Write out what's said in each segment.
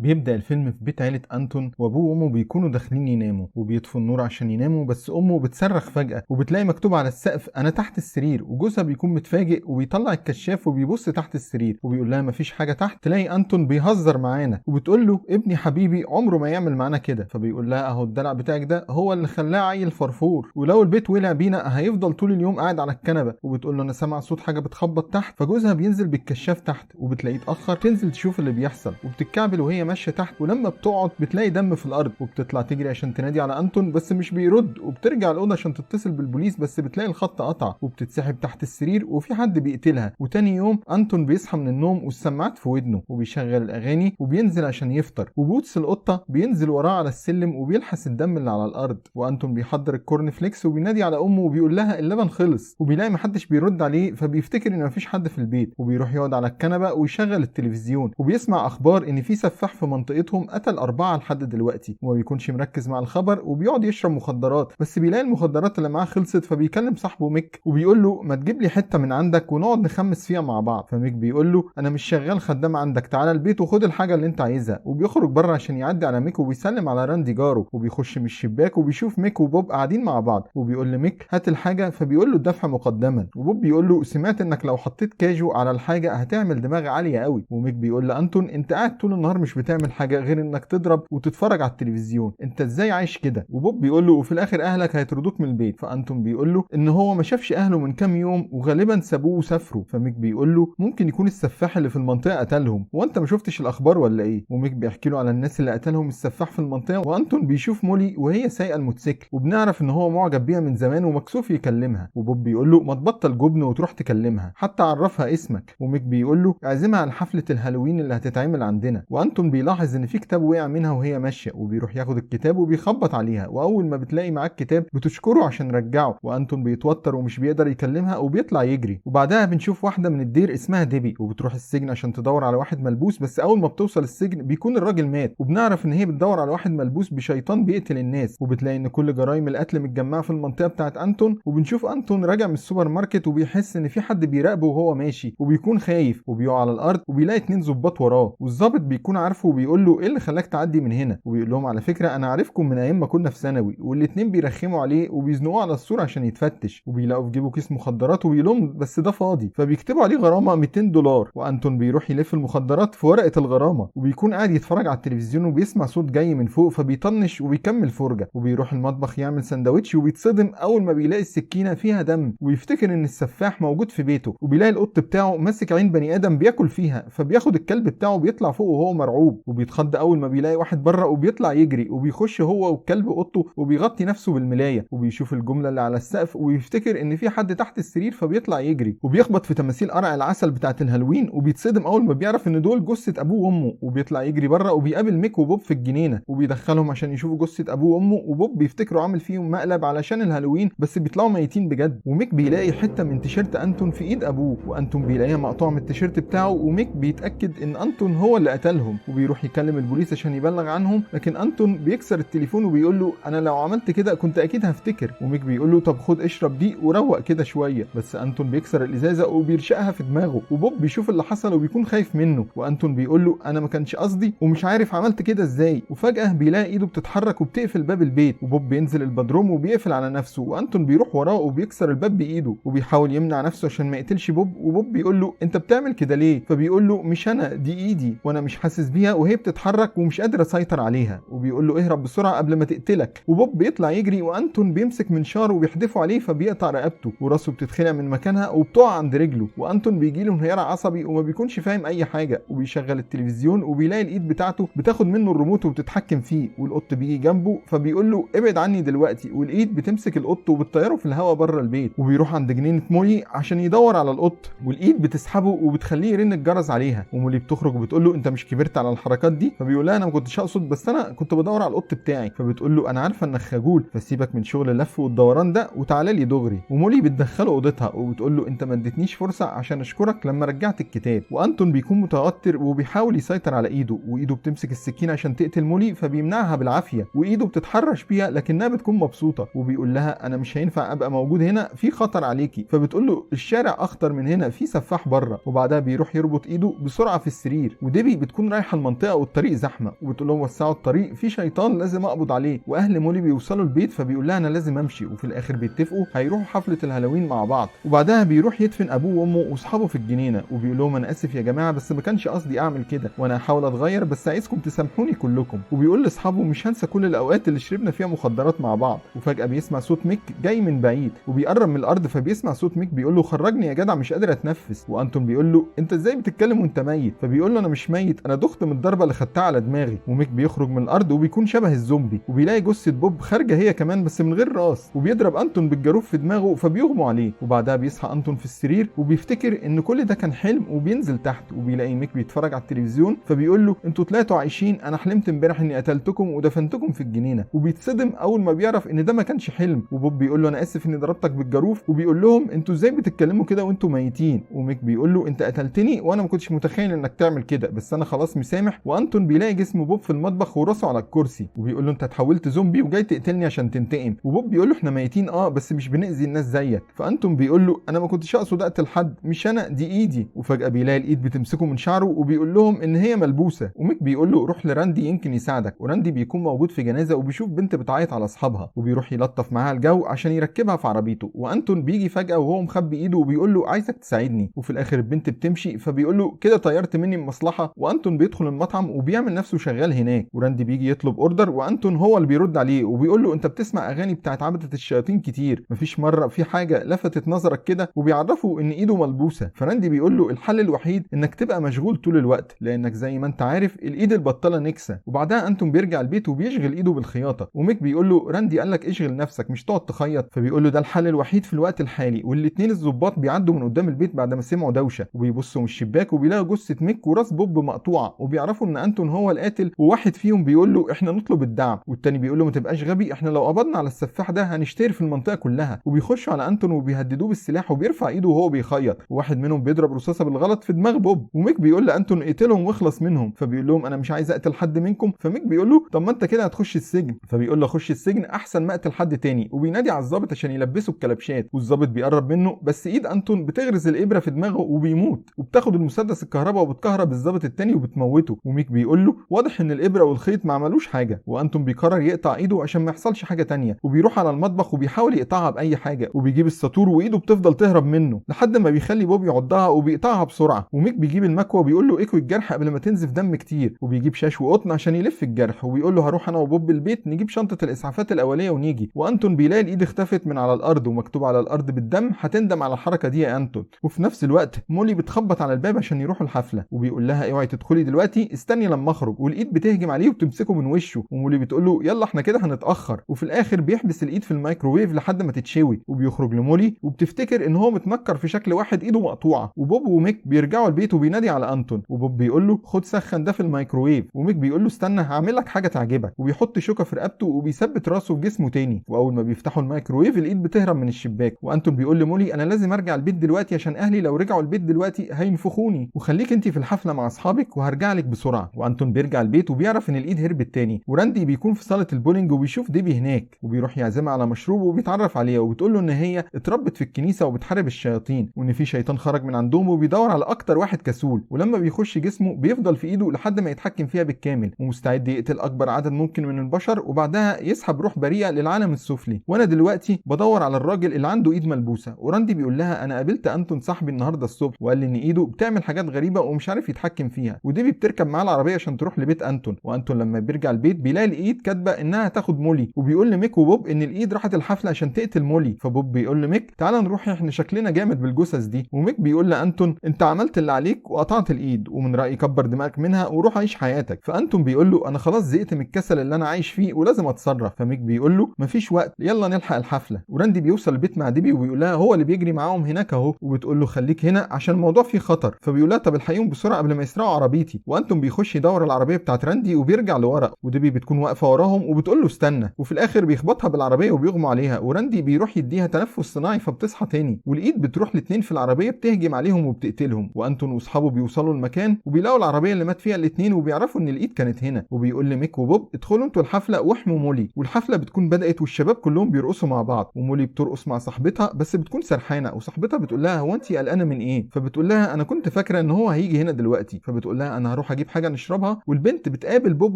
بيبدأ الفيلم في بيت عيلة أنتون، وأبوه وأمه بيكونوا داخلين يناموا وبيطفوا النور عشان يناموا، بس أمه بتصرخ فجأة وبتلاقي مكتوب على السقف أنا تحت السرير، وجوزها بيكون متفاجئ وبيطلع الكشاف وبيبص تحت السرير وبيقول لها مفيش حاجة تحت. تلاقي أنتون بيهزر معانا وبتقول له ابني حبيبي عمره ما يعمل معانا كده، فبيقول لها أهو الدلع بتاعك ده هو اللي خلاه عيل فرفور، ولو البيت ولع بينا هيفضل طول اليوم قاعد على الكنبة. وبتقول له أنا سامع صوت حاجة بتخبط تحت، فجوزها بينزل بالكشاف تحت وبتلاقيه اتأخر، تنزل تشوف اللي بيحصل وبتتكعبل وهي ماشية تحت، ولما بتقعد بتلاقي دم في الارض وبتطلع تجري عشان تنادي على انتون بس مش بيرد، وبترجع الاوضة عشان تتصل بالبوليس بس بتلاقي الخط قطع، وبتتسحب تحت السرير وفي حد بيقتلها. وتاني يوم انتون بيصحى من النوم والسماعات في ودنه وبيشغل الاغاني وبينزل عشان يفطر، وبوتس القطة بينزل وراه على السلم وبيلحس الدم اللي على الارض، وانتون بيحضر ال corn flakes وبينادي على امه وبيقول لها اللبن خلص، وبيلاقي محدش بيرد عليه فبيفتكر ان مفيش حد في البيت، وبيروح يقعد على الكنبة ويشغل التلفزيون وبيسمع اخبار ان في سفاح في منطقتهم قتل 4 لحد دلوقتي، وما بيكونش مركز مع الخبر وبيقعد يشرب مخدرات، بس بيلاقي المخدرات اللي معاه خلصت، فبيكلم صاحبه ميك وبيقول له ما تجيب لي حتة من عندك ونقعد نخمس فيها مع بعض. فميك بيقول له انا مش شغال خدام عندك، تعالى البيت وخد الحاجة اللي انت عايزها. وبيخرج بره عشان يعدي على ميك وبيسلم على راندي جاره، وبيخش من الشباك وبيشوف ميك وبوب قاعدين مع بعض، وبيقول لميك هات الحاجة، فبيقول له الدفع مقدما، وبوب بيقول له سمعت انك لو حطيت كاجو على الحاجة هتعمل دماغ عالية قوي. وميك بيقول لانتون انت قاعد طول النهار مش بتعمل حاجة غير انك تضرب وتتفرج على التلفزيون، انت ازاي عايش كده؟ وبوب بيقول له وفي الاخر اهلك هيطردوك من البيت. فانتون بيقول له ان هو ما شافش اهله من كام يوم وغالبا سابوه وسافروا. فميك بيقول له ممكن يكون السفاح اللي في المنطقة قتلهم، وانت ما شفتش الاخبار ولا ايه؟ وميك بيحكي له على الناس اللي قتلهم السفاح في المنطقة، وانتون بيشوف مولي وهي سايقه الموتوسيكل، وبنعرف ان هو معجب بيها من زمان ومكسوف يكلمها. وبوب بيقول له ما تبطل جبن وتروح تكلمها، حتى عرفها اسمك. وميك بيقول له اعزمها على حفلة الهالوين اللي هتتعمل عندنا. وانتون بيلاحظ ان في كتاب وقع منها وهي ماشية، وبيروح ياخد الكتاب وبيخبط عليها، واول ما بتلاقي معاك كتاب بتشكره عشان رجعه. وانتون بيتوتر ومش بيقدر يكلمها وبيطلع يجري. وبعدها بنشوف واحدة من الدير اسمها ديبي، وبتروح السجن عشان تدور على واحد ملبوس، بس اول ما بتوصل السجن بيكون الراجل مات، وبنعرف ان هي بتدور على واحد ملبوس بشيطان بيقتل الناس. وبتلاقي ان كل جرائم القتل متجمعه في المنطقة بتاعت انتون. وبنشوف انتون راجع من السوبر ماركت وبيحس ان في حد بيراقبه وهو ماشي، وبيكون خايف وبيقع على الارض، وبيلاقي 2 ظباط وراه، والظابط بيكون عارفه وبيقول له ايه اللي خلاك تعدي من هنا، وبيقول لهم على فكرة انا عارفكم من ايام ما كنا في ثانوي. والاثنين بيرخموا عليه وبيزنقوه على السور عشان يتفتش، وبيلاقوا في جيبه كيس مخدرات وبيقول بس ده فاضي، فبيكتبوا عليه غرامة $200. وانتون بيروح يلف المخدرات في ورقة الغرامة، وبيكون قاعد يتفرج على التلفزيون وبيسمع صوت جاي من فوق فبيطنش وبيكمل فرجه، وبيروح المطبخ يعمل سندوتش وبيتصدم اول ما بيلاقي السكينة فيها دم، ويفتكر ان السفاح موجود في بيته، وبيلاقي القط بتاعه ماسك عين بني ادم بياكل فيها، فبياخد الكلب بتاعه بيطلع فوق وهو مرعوب، وبيتخض اول ما بيلاقي واحد بره وبيطلع يجري، وبيخش هو والكلب اوضته وبيغطي نفسه بالملايه، وبيشوف الجملة اللي على السقف ويفتكر ان في حد تحت السرير فبيطلع يجري، وبيخبط في تماثيل قرع العسل بتاعه الهالوين، وبيتصدم اول ما بيعرف ان دول جثة ابوه وامه، وبيطلع يجري بره وبيقابل ميك وبوب في الجنينة، وبيدخلهم عشان يشوفوا جثة ابوه وامه، وبوب بيفتكروا عامل فيهم مقلب علشان الهالوين بس بيطلعوا ميتين بجد. وميك بيلاقي حتة من تيشيرت انتون في ايد ابوه، وانتون بيلاقيها مقطوعة من التيشيرت بتاعه، وميك بيتاكد ان انتون هو اللي قتلهم، وبيروح يكلم البوليس عشان يبلغ عنهم، لكن انتون بيكسر التليفون وبيقول له انا لو عملت كده كنت اكيد هفتكر. وميك بيقول له طب خد اشرب دي وروق كده شوية، بس انتون بيكسر الازازه وبيرشقها في دماغه، وبوب بيشوف اللي حصل وبيكون خايف منه، وانتون بيقول له انا ما كانش قصدي ومش عارف عملت كده ازاي. وفجاة بيلاقي ايده بتتحرك وبتقفل باب البيت، وبوب بينزل البدروم وبيقفل على نفسه، وانتون بيروح وراه وبيكسر الباب بايده، وبيحاول يمنع نفسه عشان ما يقتلش بوب. وبوب بيقول له انت بتعمل كده ليه؟ فبيقول له مش انا، دي ايدي وانا مش حاسس بيها وهي بتتحرك ومش قادر اسيطر عليها، وبيقول له اهرب بسرعة قبل ما تقتلك. وبوب بيطلع يجري، وانتون بيمسك منشار وبيحدفه عليه فبيقطع رقبته، وراسه بتتخلع من مكانها وبتقع عند رجله، وانتون بيجي له انهيار عصبي وما بيكونش فاهم اي حاجة، وبيشغل التلفزيون وبيلاقي الايد بتاعته بتاخد منه الريموت وبتتحكم فيه، والقط بيجي جنبه فبيقول له ابعد عني دلوقتي، والايد بتمسك القط وبتطيره في الهواء بره البيت. وبيروح عند جنينة مولي عشان يدور على القط، والايد بتسحبه وبتخليه يرن الجرس عليها، ومولي بتخرج وبتقول له انت مش كبرت على الحركات دي؟ فبيقول لها انا ما كنتش اقصد، بس انا كنت بدور على القط بتاعي. فبتقول له انا عارفه انك خجول، فسيبك من شغل اللف والدوران ده وتعالى لي دغري. ومولي بتدخله اوضتها وبتقول له انت ما اديتنيش فرصة عشان اشكرك لما رجعت الكتاب. وانتون بيكون متوتر وبيحاول يسيطر على ايده، وايده بتمسك السكينة عشان تقتل مولي فبيمنعها بالعافية، وايده بتتحرش بيها لكنها بتكون مبسوطة، وبيقول لها انا مش هينفع ابقى موجود هنا، في خطر عليكي. فبتقول له الشارع اخطر من هنا، في سفاح بره. وبعدها بيروح يربط ايده بسرعة في السرير، وديبي بتكون رايحة المنطقة المنطقة والطريق زحمة، وبتقول لهم وسعوا الطريق في شيطان لازم اقبض عليه. واهل مولي بيوصلوا البيت فبيقول لها انا لازم امشي، وفي الاخر بيتفقوا هيروحوا حفلة الهالوين مع بعض. وبعدها بيروح يدفن ابوه وامه واصحابه في الجنينة، وبيقول لهم انا اسف يا جماعة بس ما كانش قصدي اعمل كده، وانا هحاول اتغير بس عايزكم تسامحوني كلكم. وبيقول لاصحابه مش هنسى كل الاوقات اللي شربنا فيها مخدرات مع بعض. وفجاة بيسمع صوت ميك جاي من بعيد، وبيقرب من الارض فبيسمع صوت ميك بيقول له خرجني يا جدع مش قادر اتنفس. وانتون بيقول له انت ازاي بتتكلم وانت ميت؟ فبيقول له انا مش ميت، انا دخت من الضربة اللي خدتها على دماغي. وميك بيخرج من الارض وبيكون شبه الزومبي، وبيلاقي جثة بوب خارجه هي كمان بس من غير راس، وبيضرب انتون بالجاروف في دماغه فبيغمى عليه. وبعدها بيصحى انتون في السرير وبيفتكر ان كل ده كان حلم، وبينزل تحت وبيلاقي ميك بيتفرج على التلفزيون فبيقول له انتوا طلعتوا عايشين، انا حلمت امبارح اني قتلتكم ودفنتكم في الجنينة. وبيتصدم اول ما بيعرف ان ده ما كانش حلم. وبوب بيقول له انا اسف اني ضربتك بالجاروف، وبيقول لهم انتوا ازاي بتتكلموا كده وانتوا ميتين؟ وميك بيقول له انت قتلتني وانا ما كنتش متخيل انك تعمل كده، بس انا خلاص مسامح. وانتون بيلاقي جسم بوب في المطبخ وراسه على الكرسي، وبيقول له انت اتحولت زومبي وجاي تقتلني عشان تنتقم. وبوب بيقول له احنا ميتين بس مش بنأذي الناس زيك. فانتون بيقول له انا ما كنتش اقصد اقتل حد، مش انا، دي ايدي. وفجأة بيلاقي الايد بتمسكه من شعره وبيقول لهم ان هي ملبوسه. وميك بيقول له روح لراندي يمكن يساعدك. وراندي بيكون موجود في جنازه وبيشوف بنت بتعيط على اصحابها، وبيروح يلطف معاها الجو عشان يركبها في عربيته. وانتون بيجي فجأة وهو مخبي ايده وبيقول له عايزك تساعدني. وفي الاخر البنت بتمشي فبيقول له كده طيرت مني المصلحة. وانتون بيدخل المطعم وبيعمل نفسه شغال هناك، وراندي بيجي يطلب order وانتون هو اللي بيرد عليه وبيقول له انت بتسمع اغاني بتاعت عبدة الشياطين كتير، مفيش مرة في حاجة لفتت نظرك كده؟ وبيعرفه ان ايده ملبوسه. فراندي بيقول له الحل الوحيد انك تبقى مشغول طول الوقت، لانك زي ما انت عارف الايد البطالة نكسه. وبعدها انتون بيرجع البيت وبيشغل ايده بالخياطه، وميك بيقول له راندي قال لك اشغل نفسك مش تقعد تخيط، فبيقول له ده الحل الوحيد في الوقت الحالي. والاثنين الضباط بيعدوا من قدام البيت بعد ما سمعوا دوشه، وبيبصوا من الشباك وبيلاقوا جثة ميك وراس بوب مقطوعة، وبيعرفوا ان انتون هو القاتل. وواحد فيهم بيقول له احنا نطلب الدعم، والتاني بيقول له ما تبقاش غبي، احنا لو قبضنا على السفاح ده هنشتري في المنطقة كلها. وبيخشوا على انتون وبيهددوه بالسلاح وبيرفع ايده وهو بيخيط، وواحد منهم بيضرب رصاصة بالغلط في دماغ بوب. وميك بيقول لانتون اقتلهم واخلص منهم، فبيقول لهم انا مش عايز اقتل حد منكم. فميك بيقول له طب ما انت كده هتخش السجن، فبيقول له اخش السجن احسن ما اقتل حد تاني. وبينادي على الضابط عشان يلبسه الكلبشات، والضابط بيقرب منه بس ايد انتون بتغرز الابره في دماغه وبيموت، وبتاخد المسدس الكهرباء وبتكهرب الضابط التاني وبتموته. وميك بيقول له واضح ان الابره والخيط ما عملوش حاجة. وانتون بيقرر يقطع ايده عشان ما يحصلش حاجة تانية، وبيروح على المطبخ وبيحاول يقطعها باي حاجة، وبيجيب الساطور وايده بتفضل تهرب منه لحد ما بيخلي بوب يعضها وبيقطعها بسرعة. وميك بيجيب المكوه وبيقول له اكوي الجرح قبل ما تنزف دم كتير، وبيجيب شاش وقطن عشان يلف الجرح، وبيقول له هروح انا وبوب البيت نجيب شنطه الاسعافات الاولية ونيجي. وانتون بيلاقي الايد اختفت من على الارض ومكتوب على الارض بالدم هتندم على الحركة دي يا انتون. وفي نفس الوقت مولي بتخبط على الباب عشان يروحوا الحفلة، وبيقول لها اوعي تدخلي دلوقتي استني لما اخرج. والايد بتهجم عليه وبتمسكه من وشه، ومولي بتقول له يلا احنا كده هنتاخر. وفي الاخر بيحبس الايد في الميكروويف لحد ما تتشوي، وبيخرج لمولي وبتفتكر ان هو متنكر في شكل واحد ايده مقطوعة. وبوب وميك بيرجعوا البيت وبينادي على انتون، وبوب بيقول له خد سخن ده في الميكروويف، وميك بيقول له استنى هعمل لك حاجة تعجبك، وبيحط شوكه في رقبته وبيثبت راسه في جسمه تاني. واول ما بيفتحوا الميكروويف الايد بتهرب من الشباك. وانتون بيقول لمولي انا لازم ارجع البيت دلوقتي عشان اهلي لو رجعوا البيت دلوقتي هينفخوني، وخليك انت في الحفلة مع اصحابك وهرجع لك بسرعة. وانتون بيرجع البيت وبيعرف ان الايد هربت تاني. وراندي بيكون في صاله البولينج وبيشوف ديبي هناك، وبيروح يعزمها على مشروب وبيتعرف عليها، وبتقول له ان هي اتربت في الكنيسة وبتحارب الشياطين، وان في شيطان خرج من عندهم وبيدور على اكتر واحد كسول، ولما بيخش جسمه بيفضل في ايده لحد ما يتحكم فيها بالكامل، ومستعد يقتل اكبر عدد ممكن من البشر، وبعدها يسحب روح بريئة للعالم السفلي. وانا دلوقتي بدور على الراجل اللي عنده ايد ملبوسه. وراندي بيقول لها انا قابلت انتون صاحبي النهارده الصبح وقال لي ان ايده بتعمل حاجات غريبة ومش عارف يتحكم فيها. وديبي بتركب معاه العربية عشان تروح لبيت انتون. وانتون لما بيرجع البيت بيلاقي الايد كاتبه انها تاخد مولي، وبيقول لميك وبوب ان الايد راحت الحفلة عشان تقتل مولي. فبوب بيقول لميك تعال نروح احنا شكلنا جامد بالجثث دي. وميك بيقول لانتون انت عملت اللي عليك وقطعت الايد، ومن رايي كبر دماغك منها وروح عيش حياتك. فانتون بيقول له انا خلاص زهقت من الكسل اللي انا عايش فيه ولازم اتصرف. فميك بيقول له مفيش وقت يلا نلحق الحفلة. وراندي بيوصل البيت مع ديبي وبيقول لها هو اللي بيجري معاهم هناك اهو، وبتقول له خليك هنا عشان الموضوع فيه خطر. فبيقول لها طب الحقيهم بسرعة قبل ما يسرقوا عربيتي. وانتون بيخش يدور العربية بتاعت راندي وبيرجع لورا، وديبي بتكون واقفة وراهم وبتقول له استنى. وفي الاخر بيخبطها بالعربية وبيغمى عليها، وراندي بيروح يديها تنفس صناعي فبتصحى تاني. والايد بتروح الاثنين في العربية بتهجم عليهم وبتقتلهم. وانتون واصحابه بيوصلوا المكان وبيلاقوا العربية اللي مات فيها الاثنين وبيعرفوا ان الايد كانت هنا. وبيقول لميك وبوب ادخلوا انتوا الحفلة واحموا مولي. والحفله بتكون بدات والشباب كلهم بيرقصوا مع بعض، ومولي بترقص مع صاحبتها بس بتكون سرحانه، وصاحبتها بتقول لها هو انت قلقانة من ايه؟ فبتقول لها انا كنت فاكره ان هو هيجي هنا دلوقتي. فبتقول لها انا هروح اجيب حاجة نشربها. والبنت بتقابل بوب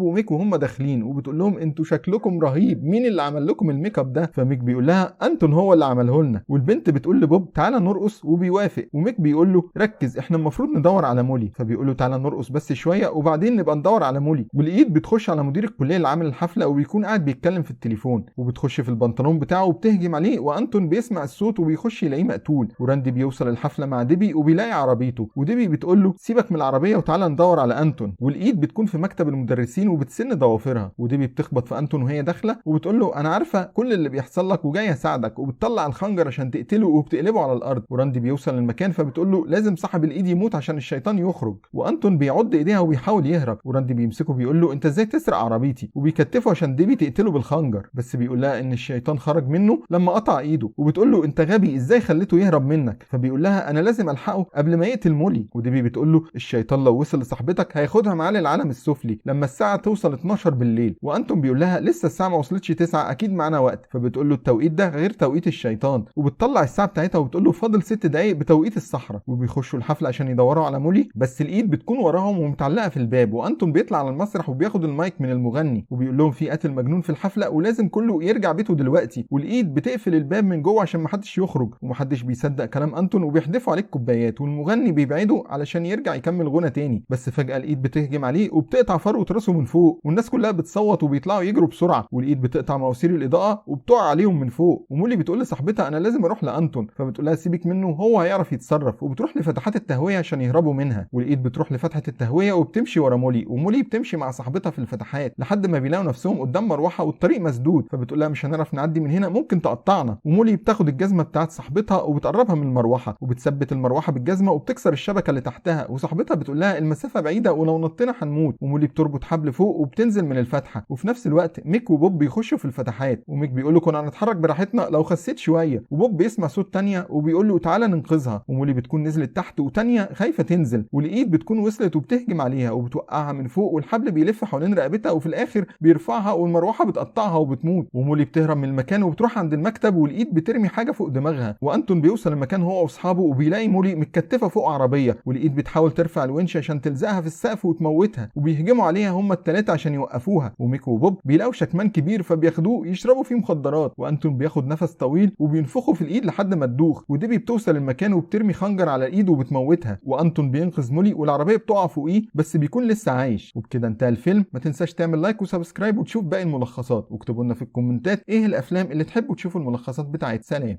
وميك وهم داخلين وبتقول لهم انتوا شكلكم رهيب، مين اللي عمل لكم الميك اب ده؟ فميك بيقول لها انتون هو اللي عمله لنا. والبنت بتقول لبوب تعالى نرقص وبيوافق، وميك بيقول له ركز احنا المفروض ندور على مولي، فبيقول له تعالى نرقص بس شوية وبعدين نبقى ندور على مولي. والايد بتخش على مدير الكلية اللي عامل الحفلة وبيكون قاعد بيتكلم في التليفون، وبتخش في البنطلون بتاعه وبتهجم عليه، وانتون بيسمع الصوت وبيخش يلاقيه مقتول. وراندي بيوصل الحفلة مع ديبي وبيلاقي عربيته، وديبي بتقول له سيبك من العربية وتعالى ندور على انتون. والايد بتكون في مكتب المدرسين وبتسن ضوافرها، وديبي بتخبط في انتون وهي داخله وبتقول له انا عارفه كل اللي بيحصل لك وجاي اساعدك، وبتطلع الخنجر عشان تقتله وبتقلبه على الارض. وراندي بيوصل للمكان فبتقول له لازم صاحب الايد يموت عشان الشيطان يخرج، وانتون بيعض ايديها وبيحاول يهرب، وراندي بيمسكه بيقول له انت ازاي تسرق عربيتي، وبيكتفه عشان ديبي تقتله بالخنجر، بس بيقول لها ان الشيطان خرج منه لما قطع ايده، وبتقول له انت غبي ازاي خليته يهرب منك، فبيقول لها انا لازم الحقه قبل ما يقتل مولي. وديبي بتقول له الشيطان لو وصل لصاحبتك هياخدها معاه للعالم السفلي لما الساعة توصل 12 بالليل، وانتون بيقول لها لسه الساعة ما وصلتش 9 اكيد معانا وقت، فبتقول له التوقيت ده غير توقيت الشيطان، وبتطلع الساعة بتاعتها وبتقول له فاضل 6 دقايق بتوقيت الصحراء. وبيخشوا الحفلة عشان يدوروا على مولي، بس الايد بتكون وراهم ومتعلقه في الباب، وانتون بيطلع على المسرح وبياخد المايك من المغني وبيقول لهم في قاتل مجنون في الحفلة ولازم كله يرجع بيته دلوقتي، والايد بتقفل الباب من جوه عشان محدش يخرج، ومحدش بيصدق كلام انتون وبيحدفوا عليه الكوبايات، والمغني بيبعده علشان يرجع يكمل غنى تاني، بس فجاة الايد بتهجم عليه وبتقطع فروه راسه من فوق، والناس كلها بتصوت وبيطلعوا يجروا بسرعة، والايد بتقطع مواسير الاضاءة وبتقع عليهم من فوق. ومولي بتقول لصاحبتها انا لازم اروح لانتون، فبتقول لها سيبك منه هو هيعرف يتصرف، وبتروح لفتحات التهويه عشان يهربوا منها. والايد بتروح لفتحه التهويه وبتمشي ورا مولي، ومولي بتمشي مع صاحبتها في الفتحات لحد ما بيلاقوا نفسهم قدام مروحة والطريق مسدود، فبتقول لها مش هنعرف نعدي من هنا ممكن تقطعنا. ومولي بتاخد الجزمة بتاعت صاحبتها وبتقربها من المروحة وبتثبت المروحة بالجزمه وبتكسر الشبكة اللي تحتها، وصاحبتها بتقول لها المسافة بعيدة ولو نطينا هنموت. ومولي بتربط حبل فوق وبتنزل من الفتحة، وفي نفس الوقت ميك وبوب بيخشوا في الفتحات، وميك بيقول له كنا هنتحرك براحتنا لو خسيت شوية، وبوب بيسمع صوت تانية وبيقول له تعالى ننقذها، ومولي بتكون نزلت تحت وتانية خايفة تنزل، والايد بتكون وصلت وبتهجم عليها وبتوقعها من فوق، والحبل بيلف حوالين رقبتها وفي الاخر بيرفعها والمروحه بتقطعها وبتموت. ومولي بتهرب من المكان وبتروح عند المكتب، والايد بترمي حاجة فوق دماغها، وانتون بيوصل المكان هو واصحابه وبيلاقي مولي متكتفه فوق عربية، والايد بتحاول ترفع الونش عشان تلزقها في السقف وتموتها، وبيهجموا عليها هم الثلاثة عشان يوقفوها. وميك وبوب بيلاقوا شكمان كبير فبياخدوه يشربوا فيه مخدرات، وانتون بياخد نفس طويل وبينفخوا في الايد لحد ما تدوخ، وديبي بتوصل المكان وبترمي خنجر على الايد وبتموتها، وانتون بينقذ مولي والعربية بتقع فوقيه بس بيكون لسه عايش. وبكده انتهى الفيلم. ما تنساش تعمل like و subscribe وتشوف باقي الملخصات، واكتبوا لنا في الكومنتات ايه الافلام اللي تحبوا تشوفوا الملخصات بتاعتها. سلام.